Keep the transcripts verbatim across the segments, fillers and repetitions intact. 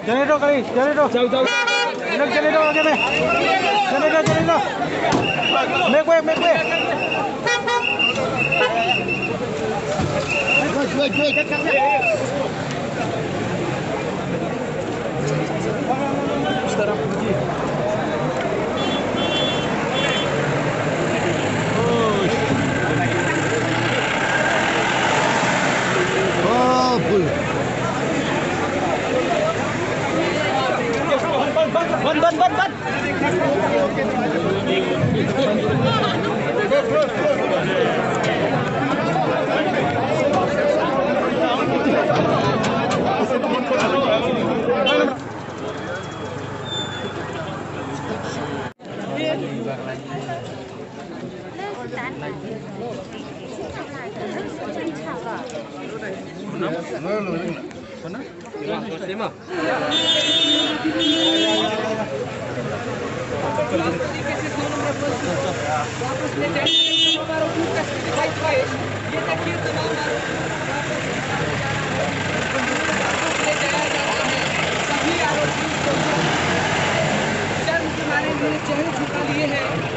चले दो गाड़ी, चले दो। जाओ, जाओ, जाओ। इधर चले दो आगे में। चले दो, चले दो। Make way, make way। बंद, बंद, बंद, बंद।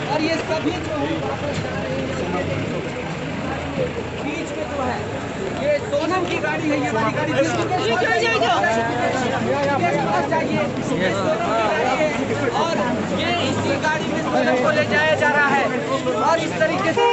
और ये सभी जो है वापस जा रहे हैं। बीच में जो है, ये सोनम की गाड़ी है, ये वाली गाड़ी। इसके पास जाइए, ये सोनम की गाड़ी है। और ये इसी गाड़ी में सोनम को ले जाया जा रहा है। और इस तरीके से